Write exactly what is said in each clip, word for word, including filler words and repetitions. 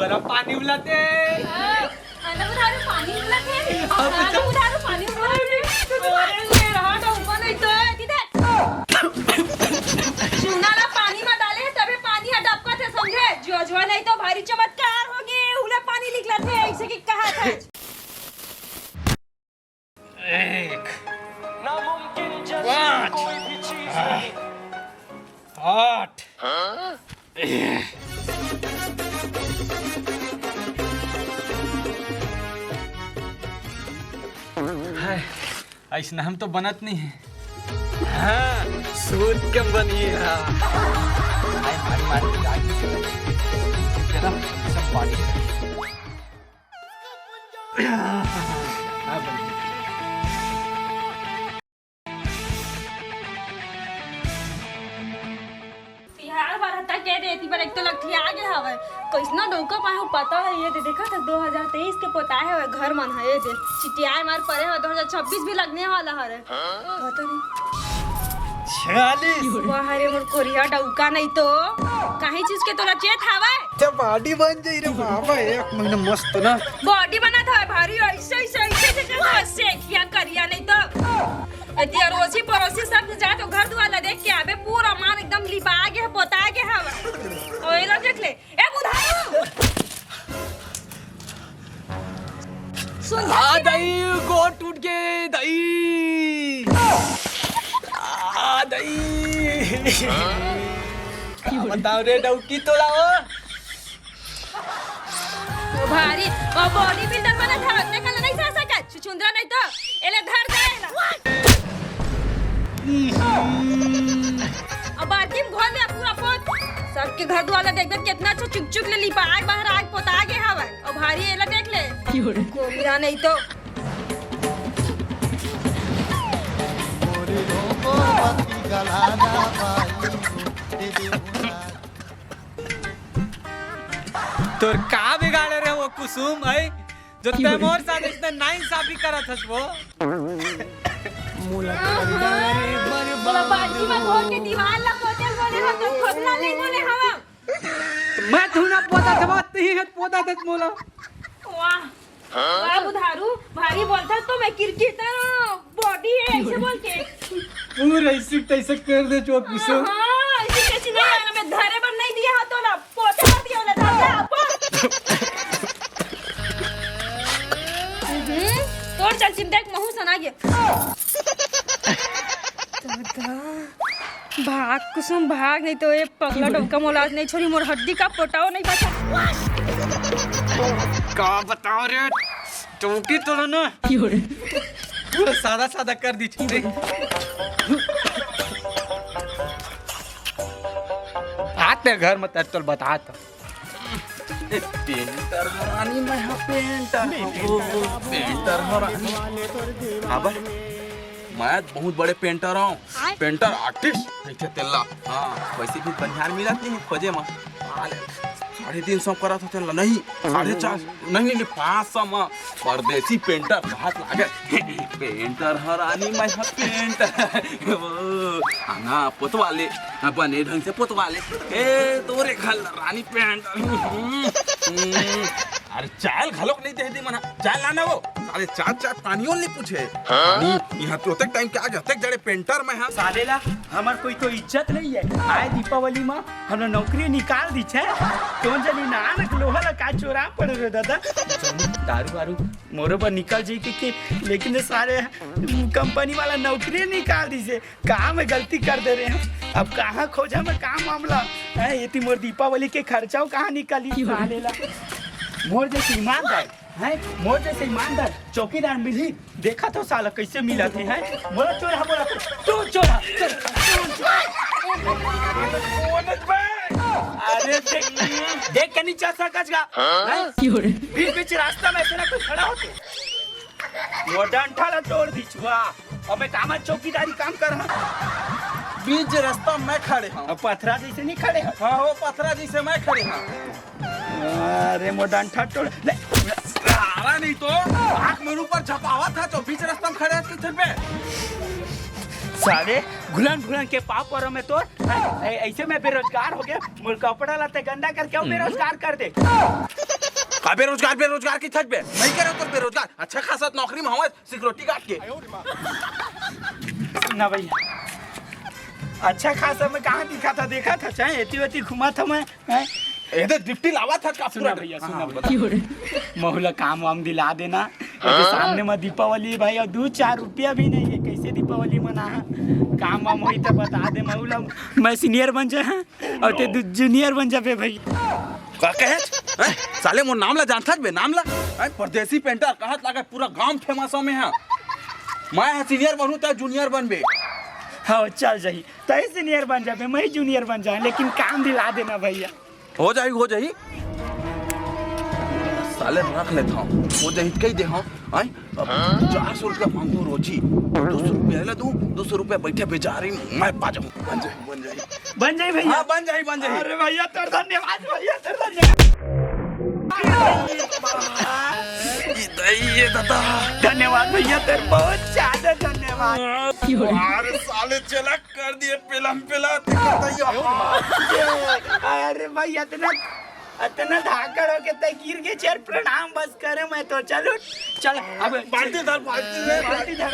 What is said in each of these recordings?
बड़ा पानी उबलाते। अरे बुधारू, पानी उबलाते। अरे बुधारू, पानी उबलाते। अरे मेरा डौका नहीं तो है, दीदा। चूना ला पानी में डाले, तबे पानी ह डबकत हे, समझे? जुआ जुआ नहीं तो भारी चमत्कार हो गए, उला पानी निकलत हे, ऐसे कि कहा था। एक, नामुमकिन जैसी पाँच, कोई भी चीज नहीं। आठ। हाय, अइसना हम तो बनत नहीं है। हाँ, सूत के बनिए, हाँ। हाय, मारी, मारी, मारी। जरा, सब पानी। हाँ, बन गया। बिहार भर हत्ता के दे, एती बर एक तो लठिया गे हवय। कइसना डौका पाए हो पता है, ये दे देखा था, दो हज़ार तेईस के पोताए हवय घर मन ह, ये दे चिटियाए मार परे हवय, दो हज़ार छब्बीस भी लगने वाला हरे। पता नहीं। छियालीस। वाह रे मोर कोरिया डौका नहीं तो, काहीं चीज के तोला चेत हवय? जब बॉडी बन जाई रे बाबा, एक महीना मस्त ना। बॉडी बनत हवय भारी, ऐसे, ऐसे, ऐसे, ऐसे, ऐसे, किया करिया नहीं तो। एती अड़ोसी पड़ोसी सब जा तो घर दुआर ला देख के आबे, पूरा मार एकदम लिपा गे, पोता गे हवा। ओ, एला देख ले। ए बुधारू! सुन आ, दाई, गोड़ टूट गे, दाई। आ, दाई। का बताओ रे, डौकी तोला हो। ओ भारी, ओ बॉडी बिल्डर बनत हवय, तेकर ले नहीं सह सकत, छुछुंदरा नहीं तो, एले धर दे एला। अब बाल्टी में घोल दे पूरा पोत। सबके घर दुआर ला देखबे, कितना अच्छा चुक चुक ले लिपा, आग बाहर आग पोता गे हवय। ओ भारी, एला देख ले। गोमिया नहीं तो। तोर का बिगाड़े रे वो कुसुम, है? जो तैं मोर साथ इतना नाइंसाफी करत हस वो। मोला बाल्टी में घोल के दीवार ला पोते बोले हो, तो थोथना नहीं बोले हवा। मैं थोड़ा पोता था, तहीं है पोता था मोला। वाह। वाह, बुधारू, भारी बोलता तो मैं किरकिर तो बॉडी है, ऐसे बोल के। पूरा ऐसे तैसे कर दे चोट गुस्सो। हाँ, ऐसे कैसे नहीं आना, मैं धरे पर नहीं दिया हाथ वाला, पोते पर दिया वाला था, जा, पोत। हम्म, तोर चल चिंता एक महू सना गया। दादा। भाग कुसुम भाग, नहीं तो ये पगला डौका मोला आज नहीं छोड़ी, मोर हड्डी का पोटाओ नहीं बचा। का बताओ रे, टूटी तो ना। पूरा सादा सादा कर दी छोरी। आते घर में तर तोल बता तो। ए, पेंटर हरानी मैं हा, पेंटर। ओ, पेंटर हरानी। अबे, मैं बहुत बड़े पेंटर हूँ। पेंटर आर्टिस्ट कहिथे तेला। हाँ, वैसे भी बनिहार मिलत नहीं खोजे मा। साले, साढ़े तीन सौ करत हो तेला। नहीं, साढ़े चार, नहीं, नहीं, पाँच सौ मा। परदेसी पेंटर हाथ लागे। पेंटर हरानी मैं हा, पेंटर। ओ, आना पोतवा ले, बने ढंग से पोतवा ले। ए, तोरे घर रानी पेंटर। अरे चाल घलोक नहीं दे दी मना। चाल लाना वो। अरे चार चार पानियों नहीं पूछे। हाँ? नहीं, यहाँ तो तक टाइम के आगे तक जड़े पेंटर मैं हा। साले ला, हमर कोई तो इज्जत नहीं है। आए दीपावली मा हमला नौकरी निकाल दी छे। कौन जनी नान लोहा ला का चोरा पड़े रे दादा। दारू वारू मोरो पर निकल जाई के, के, लेकिन ये सारे कंपनी वाला नौकरी निकाल दी छे। का मैं गलती कर दे रहे हैं? अब कहाँ खोजा मैं का मामला? हैं, ये ती मोर दीपावली के खर्चा कहाँ निकाली? साले ला। मोर जैसे ईमानदार, हैं, मोर जैसे ईमानदार चौकीदार मिली। देखा तो साला कैसे मिला थे, हैं? मोला चोर हा, मोला तो, तू चोर हा, चोर, चोर, चोर। अरे देख, देख के नीचे सकच गा। हाँ? हैं? बीच बीच रास्ता में इतना कोई खड़ा होते। वो डंठा ला तोड़ दी छुआ। अबे कामा चौकीदारी काम कर हा। बीच रास्ता में खड़े हूँ। अब पथरा जैसे नहीं खड़े हा। हाँ, वो पथरा जैसे मैं खड़े हूँ। अरे मोर डंठा टोड़ ले। सारा नहीं तो आँख मेरे ऊपर झपावा था तो बीच रास्ता में खड़े हस किचन पे। साले घुलन घुलन के पाँव परो मैं तोर। ऐ-, ऐसे मैं बेरोजगार हो गया। मोर कपड़ा लत्ते गंदा करके वो बेरोजगार कर दे। का बेरोजगार, बेरोजगार कहिथस बे? मैं कहे रहेंव तोर बेरोजगार। अच्छा खासा नौकरी में हवस, सिक्योरिटी गार्ड के। सुन ना भैया, अच्छा खासा मैं कहाँ दिखथंव? देखथस, चाहे एती वेती घूमथंव मैं, हैं? ए दे, डिप्टी लावथस का सुन ना पूरा? भैया, सुन ना हाँ, भैया। बता। महू ला काम वाम दिला देना। एदे सामने में दीपावली हे भाई, अउ दू चार रुपया भी नहीं हे, कइसे दीपावली मनाहूँ? काम वाम होही त बता दे महू ला, मैं सीनियर बन जाहूँ। अउ तें दू-, जूनियर बन जाबे भाई। का कहेस? हैं? साले मोर नाम ला जानथस बे, नाम ला? हैं? परदेसी पेंटर कहत लागे पूरा गांव फेमस हवं मैं हा। मैं हा सीनियर बनहूँ, तें जूनियर बनबे। हाँ, चल जाही। तें सीनियर बन जाबे, मैं जूनियर बन जाहूँ, लेकिन काम दिला देना भैया। हो जाही, हो जाही। साले रख लेथंव, हो जाही त कहि देहंव। हैं? अब चार सौ रुपया मांगहूँ रोजी, दू सौ रुपया एला दूँ, दू सौ रुपया बइठे बेचारी मैं पा जाहूँ। बन जाही, बन जाही। बन जाही भैया। हाँ, बन जाही, बन जाही। अरे भैया, तोर धन्यवाद भैया, तोर धन्यवाद। ये दाई, ये दादा। धन्यवाद भैया, तोर बहुत ज्यादा धन्यवाद। अरे साले चला कर दिए पेलम पेला, देखा था ये। अरे भाई, इतना, इतना धाकड़ होके तें गिर गेस यार, प्रणाम बस करे मैं तो। चल उठ, चल अब बाल्टी धर, बाल्टी धर। बाल्टी धर।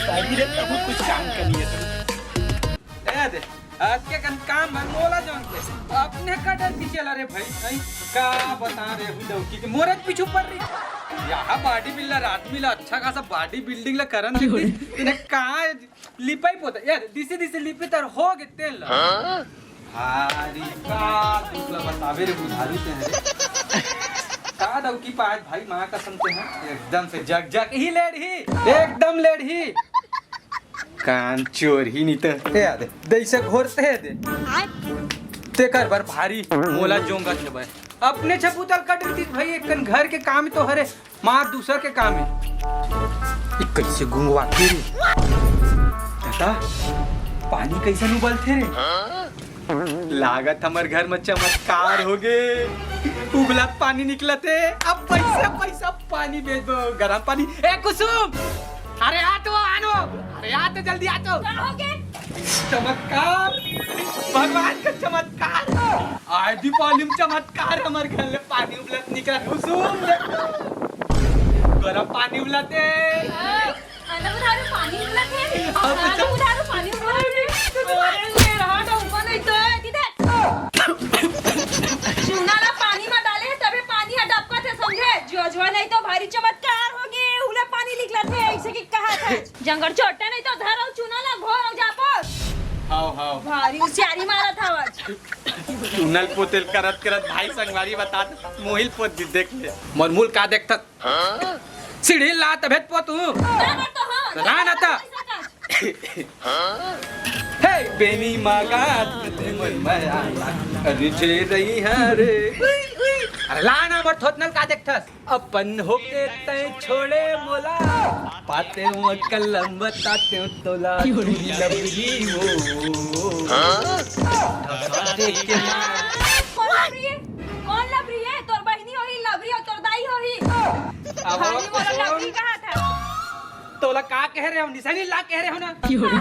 सही रे प्रभु, कुछ काम करिए तो। ए दे, आज के कन काम है मोला जान के। अपने का डर की चला रे भाई, नहीं? का बता रे अभी डौकी के मोरे पीछू पड़ रही। यहाँ बॉडी बिल्डर आदमी ला अच्छा खासा बॉडी बिल्डिंग ला करन देती। तूने कहा लिपाई पोता, यार, दिसे दिसे लिपे तर हो गे तेल ला। हाँ? भारी का दुख ला बतावे रे बुधारू ते रे। का डौकी पाए भाई, माँ कसम ते हैं, एकदम से जग जग ही लेड़ही, एकदम लेड़ही। कान चोर ही नहीं तो। हे आ दे, जैसे घोर ते हे दे। तेकर बर भारी मोला जोंगा थे भाई। अपने छपुतल कट रही थी भाई, एक कन घर के काम तो हरे, मार दूसर के काम हे। ये कैसे गुंगवाथे रे? दादा, पानी कैसे उबलथे रे? लागत हमर घर में चमत्कार हो गे। उबलत पानी निकलत हे। अब पैसा, पैसा पानी बेचबो, गरम पानी। ए कुसुम, अरे आ तो, आनो, अरे आ तो, जल्दी आ तो। का हो गे? चमत्कार, भगवान का चमत्कार। आज दीपावली में चमत्कार, हमर घर ले पानी उबलत निकलत, कुसुम देखो। गरम पानी उबलत हे। हाँ, आना उधारो पानी उबलत हे। हाँ, आना उधारो पानी उबलत हे। अरे, ये रहा डौका नहीं तो है, दीदा। चूना ला पानी में डाले हे, तभे पानी ह डबकत हे, समझे? जो जो नहीं तो भारी चमत्कार हो गे, उला पानी निकलत हे, ऐसे कि कहा था। जंगल चोट्टा नहीं तो धर अउ चूना ला घोर अउ जा पोत। हाव, हाव। भारी हुसियारी मारत हवस। चूना ल पोते ल करत करत भाई संगवारी बतात मोही ल पोत दिस देख ले। मोर मुँह ल का देखथस? सीढ़ी ला तभे त पोतहूँ। ना, ना तो हाँ। ला ना त। हे बेनी मागा ते मन माया रिझे रही है रे। अरे ला ना, मोर थोथना ल का देखथस? अपन होके तैं छोड़े मोला, पाते हो कलम बताते हो तोला, क्यों रे? तोरी लबरी वो। हाँ? धसा दे के मार। कौन लबरी हे? कौन लबरी हे? तोर बहिनी होही लबरी अउ तोर दाई होही। अब भारी मोला कौन? लबरी कहा था। तोला का कहे रहेंव, निशानी ला कहे रहेंव ना। हाँ,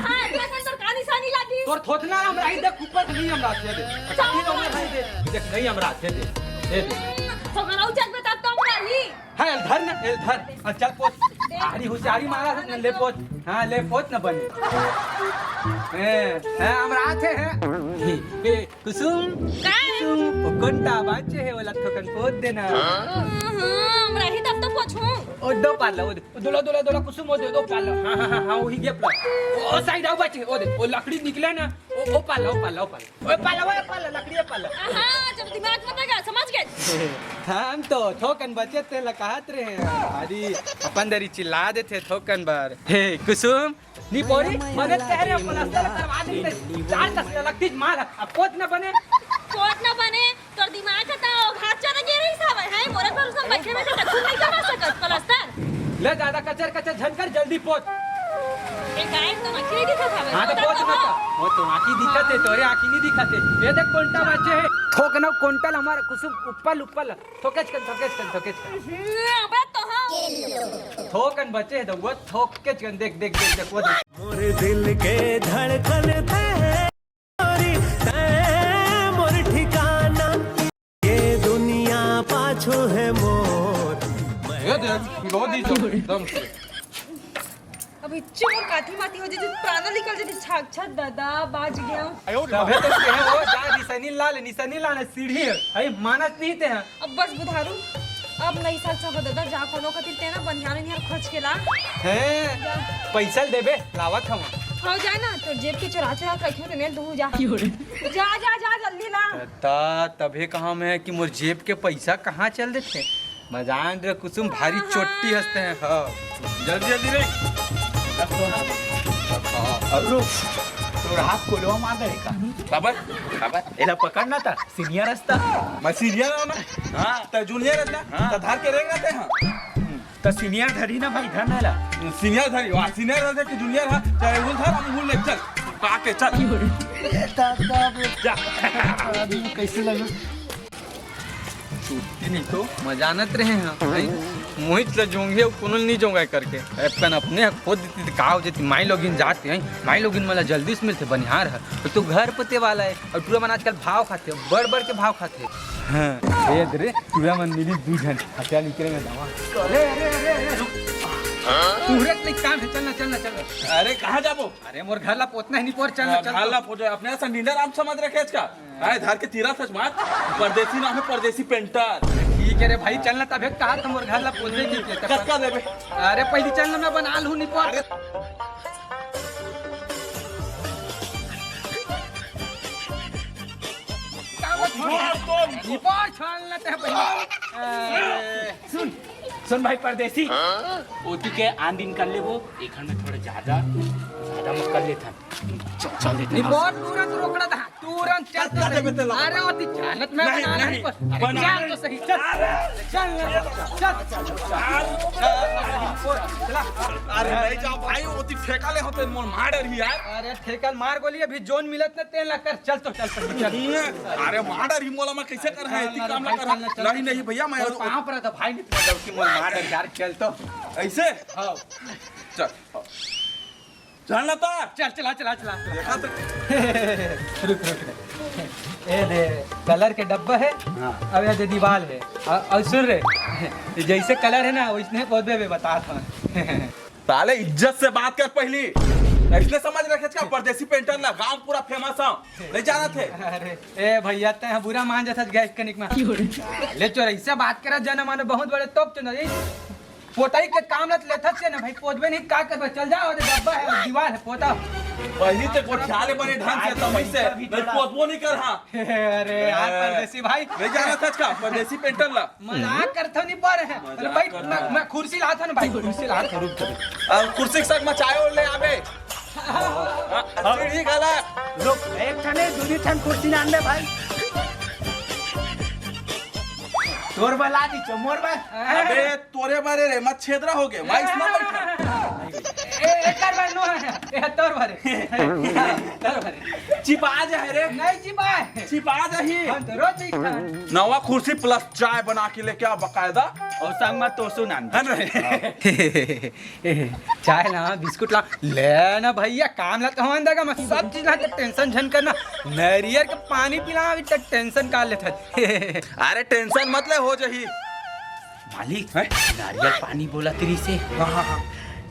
हाँ, अगला साल तोर का निशानी लागी? तोर थोथना हम रही देख, ऊपर से नहीं हम रात दे दे। अच्छा, ये तो मैं भाई दे, देख नहीं हम रात दे दे, दे दे। हम्म, तो बनाऊ जग में तब तो हम रही। हाँ, एल धर ना, एल धर। हाँ, चल पोत। आरी हुसियारी मारा से ले पोत। हाँ, ले पोत ना बने। ए, ए, हम रात हे, हे। ए, कुसुम, का हे? कुसुम, ओ कोंटा बाचे हे, ओला थोकन पोत देना। हाँ, हाँ, हम रही तब तो पोछूं। ओ दो पाला, ओ दे, ओ दोला, दोला, दोला, कुसुम, ओ दे, दो पाला। हाँ, हाँ, हाँ, हाँ, वही गेप ला। ओ साइड आओ बाचे, ओ दे, ओ लकड़ी निकले ना, ओ, ओ पाला, ओ पाला, ओ पाला। ओ पाला, ओ पाला, लकड़ी पाला। हाँ, जब दिमाग मत लगा, समझ गे? हम तो थोकन बचे ते ला कहत रहे। अरे, अपन दरी चिल्ला देथे थोकन बर। हे, कुसुम, नी पोरी, मने तेरे प्लास्टर करवा दे, चार दस लगती मार, अब पोत न बने। पोत न बने, तोर दिमाग ह त घास चरा गे रहिस हवय, हैं? मोर भरोसा म बइठे बइठे कछु नइ कमा सकत, प्लास्टर। ले जादा कचर कचर झन कर, जल्दी पोत। ए, गायब तो आँखी नइ दिखत हवय, हाँ, तो पोत पोत न तो। वो तो आँखी दिखत हे, तोरे आँखी नइ दिखत हे। ये देख कोंटा बाचे हे। थोक न कोंटा ल हमर कुसुम ऊपर ऊपर ल। थोकेच कन, थोकेच कन, थोकेच कन। हम्म, अबे तो हाँ। थोकन बचे हे दउआ, थोकेच कन, देख, देख, देख, देख, वो देख। मोर दिल के धड़कन ते, तोरी ते मोर ठिकाना, ये दुनिया पाछे छू है मोर। ये देख, रो दी जो एकदम से। अभी चुप, काठी माटी हो जाती, प्राणा निकल जाती। छाक छाक दादा, बाज गया। तभे तो कहे हो, जा निसैनी ला ले, निसैनी ला ले, सीढ़ी है, है, मानत नहीं ते हैं। अब बस बुधारू, अब नहीं साल सब दादा, जा कोनो खातिर ते ना बनियान उनियान खोज के ला। हैं? जा। पैसा देबे, लावत हूँ। हो जाए ना, तो जेब के चुरा चुरा के रखियो, तो नहीं दूँ, जा। जा, जा, जा, जल्दी ला। ता तभे कहा मैं कि मोर जेब के पैसा कहाँ चल देथे। मजान रे कुसुम, भारी चोट्टी हंसते हैं। हाँ। जल्दी, जल्दी रे। हाँ, अब रुक। तोर हाथ कोलवा मार दे का? काबर? काबर? एला पकड़ना था, senior हंसता। मैं senior हूँ ना? हाँ। तो junior हंसता? हाँ। तो धर के रेंग रहते हैं। त senior धरी ना भाई, धर ना ला। Senior धरी, वाह, senior धर कि junior हा, चाहे उल धर, हम उल ले, चल, काके, चल। ए, दा, दा, बे, जा। आदमी कैसे लगे? छुट्टी नहीं तो मजानत रहे हैं, भाई। मोहित ला जोंगे, कोनो नहीं जोंगा करके। अपन अपने हक खोद देती तो का हो जाती, माई लोगिन जाते हैं, माई लोगिन मला जल्दी से मिलते बनिहार है। तो तू घर पते वाला है, और टूरा मन आजकल भाव खाते, बढ़ बढ़ के भाव खाते। हाँ, ए दे रे, टूरा मन मिली दू झन, हत्या निकले में दवा। अरे, अरे, अरे, अरे, रुक। तुहरे तो एक काम है, चल ना, चल ना, चल ना। अरे, कहाँ जाबो? अरे, मोर घर ला पोतना ही नहीं पोर, चल ना, हाँ, चल घर तो। ला पोतो, अपने से निंदा नाम समझ रखे इसका। हाँ। अरे, धर के तीरा सच बात, परदेसी नाम है, परदेसी painter। ठीक है रे भाई, चल ना, तबे कहा था मोर घर ला पोतबे की के, तब कतका देबे? अरे, पहली चल ना, मैं बना लूँ, नहीं पोर। अरे, का वो छोड़? छोड़, छोड़। रिपोर्ट छोड़ लेते हैं पहले। ए, सुन, सुन भाई परदेसी। ओती के आन दिन कर लेबो, एखन में थोड़ा ज्यादा, ज्यादा मत कर लेथन। चल, चल देते हैं। रिपोर्ट तुरंत रोकड़ा था, तुरंत चल, चल, चल। अरे, ओती जानत में नहीं, बना नहीं, नहीं। बना चल नहीं। तो सही, चल। अरे। चल, चल, चल, चल। अरे, नहीं जाओ भाई, ओती फेंका ले होते, मोर मार डर ही यार। अरे, ठेकल मार गोली, अभी जोन मिलत न तेल ला कर, चल तो, चल तो, चल। अरे मार डर ही मोला, मैं कैसे कर है, इतनी काम ना कर। नहीं, नहीं भैया, मैं और पाँव पर तो भाई नहीं पकड़ उसकी मोला मार डर यार, चल तो। ऐसे? हाँ। चल। चल ना तो। चल, चला, चला, चला। देखा तो। रुक, रुक, रुक। ये दे, कलर के डब्बा है। हाँ। अब ये दे दीवार है। और, और सुन रे, जैसे कलर है ना, वैसने पौधे भी बता था। साले इज्जत से बात कर पहली। इसने समझ रखे क्या परदेसी पेंटर ला, गांव पूरा फेमस है, नहीं जाना थे। अरे ए भैया, ते बुरा मान जाथस गैस कनिक में। ले चोर, ऐसे बात करा, जना मानो बहुत बड़े तोप चोर। पोताई के काम लत लेथस से ना भाई, पोतबे नहीं का करबे, चल जाओ रे, डब्बा है, दीवार है, पोता। पहली ते गोठियाले बने ढंग से, तब से नहीं पोतबो नहीं कर। हाँ। अरे यार परदेसी भाई, नहीं जाना था का परदेसी पेंटर ला। मजाक करथो नहीं पर है। अरे भाई, मैं, मैं कुर्सी लाथन भाई, कुर्सी लाथन, रुक जा। अब कुर्सी के साथ मचाए और ले आबे। हाँ, सीढ़ी गला। रुक, एक ठने, दूनी ठन कुर्सी ना आनबे भाई। तोर बला दी चो, मोर बा। अबे, तोरे बारे रे, मत छेदरा हो गए, भाई, इसमें बैठा। ए, एकर बार नो है, ए, तोर बारे। तोर बारे। चिपा जा है रे। नहीं चिपा है। चिपा जा ही। हम तो रोज चिपा। नवा कुर्सी plus चाय बना के लेके आ बकायदा। और संग में तोसू नाम। है ना? चाय ला, बिस्कुट ला, ले ना भैया, काम ला तो हम देगा, मैं सब चीज ला, तो टेंशन झन करना। नारियल के पानी पिला, अभी तक टेंशन का लेथन। अरे टेंशन मत ले, हो जही। मालिक, हैं? नारियल पानी बोला तेरी से। हाँ, हाँ, हाँ।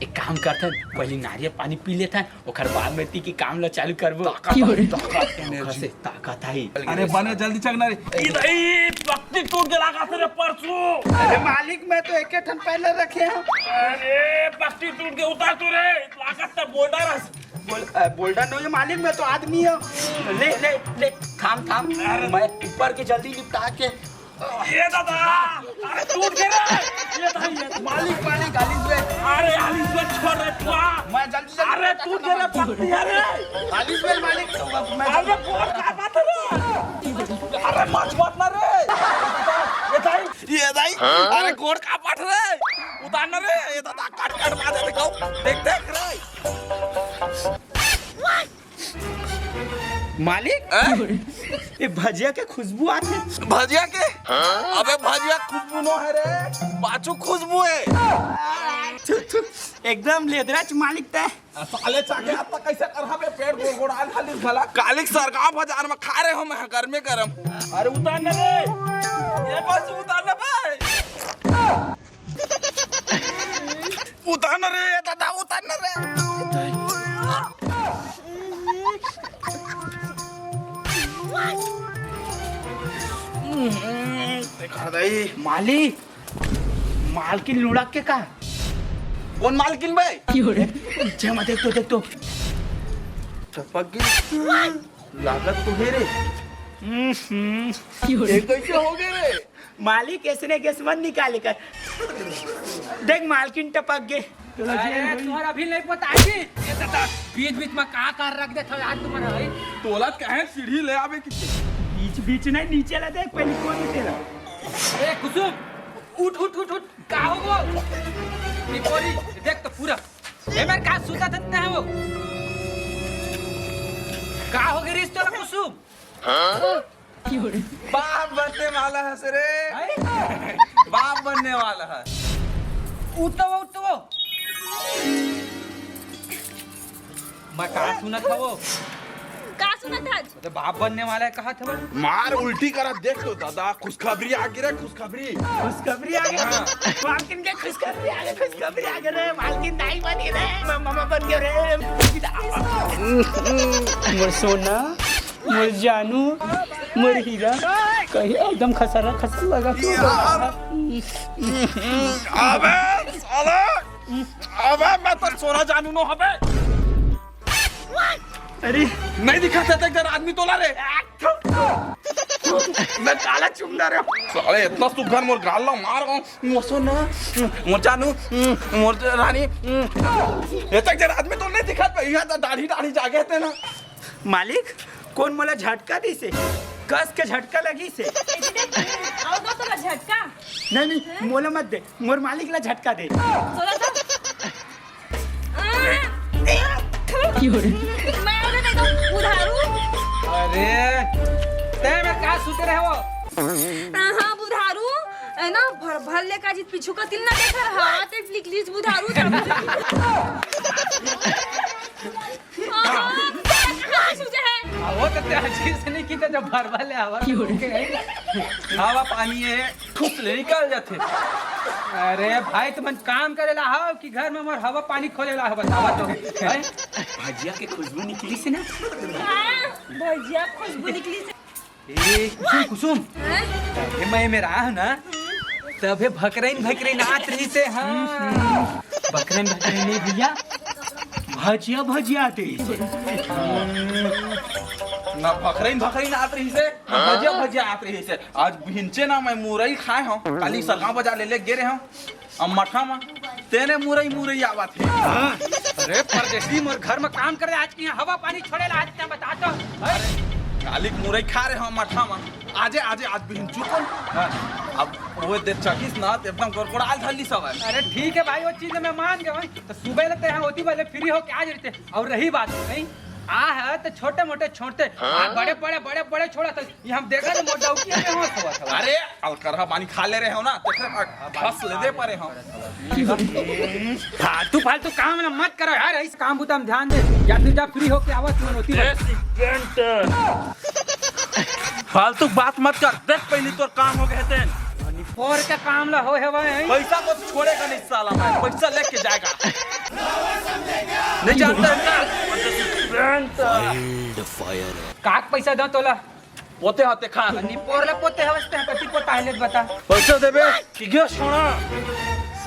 एक काम करथन, पहले नारियल पानी पी लेथन, ओकर बाद में ती की काम ला चालू करबो। ताकत आई, ताकत, energy। ताकत आई। अरे बने जल्दी चकना रे। ई, ई पत्ती टूट के लागा से रे परसों। अरे मालिक, मैं तो एके ठन पहले रखे हूँ। अरे पत्ती टूट के उतार तू रे, लागत तो बोल्डर हस। बोल-, अ, बोल्डर नहीं है मालिक, मैं तो आदमी हूँ। ले, ले, ले, थाम, थाम। अरे। मैं ऊपर के जल्दी निपटा के ये दादा, अरे टूट गए रे। ये भाई, ये मालिक, मालिक, आलिस बे। अरे आलिस बे, छोड़ रे छुआ। मैं जल्दी, जल्दी अरे टूट गए रे पत्ती, अरे। आलिस बे, मालिक, मैं अरे बोल का बात है रे? अरे मत, मत ना रे। ये दाई, ये दाई, अरे गोड़ का पाट रे। उतार ना रे, ये दादा कट, कट मार दे देखो। देख, देख रे। मालिक, हैं? ये भजिया के खुशबू आथे। भजिया के? अबे भजिया खुशबू नो है रे, पाछू खुशबू है। थु, थु, एकदम लेदरा च मालिक ते। साले चाके आता कैसे कर हमें पेट गोड़ गोड़ आल खाली भला। कालिक सरगांव बाजार में खा रहे हो मैं गर्मे गरम। अरे उतार ना रे। ये बस उतार ना बे। उतार ना रे दादा, उतार ना रे। देखा दाई। मालिक, मालकिन लुढ़क गे का? कोन मालकिन बे? पीछे में देख तो, देख तो। टपक गे। लागत तो हे रे। हम्म। ये कैसे हो गे रे? मालिक, ऐसने गैस मत निकाले कर। देख, मालकिन टपक गे। अरे, तुम्हारा अभी नहीं पता है जी। ये तो बीच-बीच में का कर रख देथव यार तुम्हारा भाई। तोला कहे सीढ़ी ले आवे कि बीच-बीच नहीं, नीचे ला देख पहले, कोन तेला। ए, कुसुम, उठ, उठ, उठ, उठ। का हो गो? ये कोरी, देख तो पूरा। ए, मैं का सुता थत ना हो? का हो गे रिस तोला कुसुम? बाप बनने वाला हस रे। हैं? बाप बनने वाला हस। उठ तो वो, उठ तो वो। मैं का सुनत हवो? का सुनत हस? तो बाप बनने वाला है, कहा था वो? मार उल्टी करा, देख तो दादा, खुशखबरी आ गे रे, खुशखबरी। खुशखबरी आ गे? हाँ। मालकिन के खुशखबरी आ गे, खुशखबरी आ गे रे, मालकिन दाई बनी रे, म-, ममा बन गे रे। मोर सोना, मोर जानू, मोर हीरा, कहीं एकदम खसरा खसरा लगा तो। अबे साला, अबे मैं तो सोना जानू नो हबे। अरे नहीं दिखा था एक आदमी तोला रे। मैं काला चुमना रे। साले इतना सुघर मोर गाल ला मार गो। मोर सोना, मोर जानू, मोर रानी। ये तक जरा आदमी तो नहीं दिखा पे, यहाँ तो दाढ़ी दाढ़ी जागे थे ना। मालिक, कोन मोला झटका दिसे? कस के झटका लगिसे। अउ दो तोला झटका। नहीं, नहीं, मोला मत दे, मोर मालिक ला झटका दे। तोला तो मैं आगे नहीं तो बुधारू। अरे, ते में का सुते रहे हो? हाँ, बुधारू, है ना, भर भर ले का जी पीछू का तिल ना देख रहा, ते फ्लिकलिस बुधारू। हाँ, हाँ, सुझे है। वो तो ते अजीब से नहीं की, तो जब भर भर ले हवा, हवा पानी है, ठुस ले निकल जाते। अरे भाई, तुमन काम करे ला हव कि घर में मोर हवा पानी खोले ला हव, बतावा तो, हैं? भजिया के खुशबू निकलिसे ना। हाँ, भजिया खुशबू निकलिसे। ए, कुसुम, कुसुम। हैं? तभे मैं, मैं रहा हूँ ना, तभे भकरइन भकरइन आत रहिसे, हाँ। भकरइन भकरइन नहीं भैया, भजिया भजिया आत रहिसे। ना भकरइन भकरइन आत रहिसे, ना भजिया भजिया आत रहिसे। आज भिंचे ना मैं मुरई खाए हूँ, काली सरगांव बाजार ले ले गे रहे हूँ। अब मठा मा तेने मुरई मुरई आवत हे। हाँ। अरे परदेसी, मोर घर में काम करे, आज के यहाँ हवा पानी छोड़े ला, आज क्या बता तो। अरे, कालिक मुरई खा रहे हो मठा मा। आजे, आजे, आज बिहिन चुकन। हाँ। अब वो दे चकिस ना, तो एकदम गड़गड़ाल धरली सब है। अरे ठीक है भाई, वो चीज मैं मान गया हूँ। तो सुबह ले ते यहाँ होती वाले फ्री हो के आ जाते। और रही बात, नहीं, आ है तो छोटे मोटे छोड़ते, हाँ? बड़े बड़े बड़े बड़े छोड़ा था। ये हम देखा तो मोटा उठी है, हो थवा थवा। अरे, और करहा पानी खा ले रहे हो ना, तो फिर घास ले दे परे हो। फालतू फालतू काम ना मत करो यार, इस काम बुता में ध्यान दे। या फिर जब फ्री होके आवा तू होती है। फालतू बात मत कर, देख पहली तोर काम हो गए तेन। और का काम ला हो है भाई? पैसा को तो छोड़ेगा नहीं साला, मैं पैसा लेके जाएगा। नहीं जानते हैं क्या? काक पैसा दो तोला। पोते होते खा। निपोर ले पोते हवस ते कति पोता है ले बता। पैसा देबे कि गैस छोड़ा?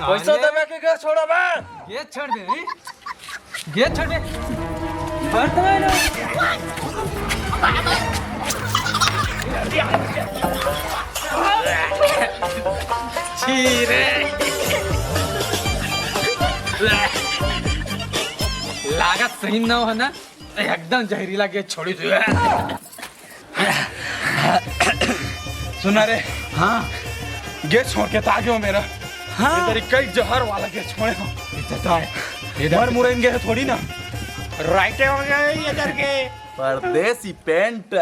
पैसा देबे कि गैस छोड़ा बे? गैस छोड़ दे, हैं? गैस छोड़ दे। बर्तमान। छी रे। लागत सही न हो ना, एकदम जहरीला गैस छोड़ी तू। सुना रे। हाँ। गैस छोड़ के तो आ गयो मेरा। हाँ। इधर कई जहर वाला गैस छोड़े हो। इधर तो है। इधर मर मुरैन गए थोड़ी ना। राइटे हो गए ये करके। परदेसी पेंट।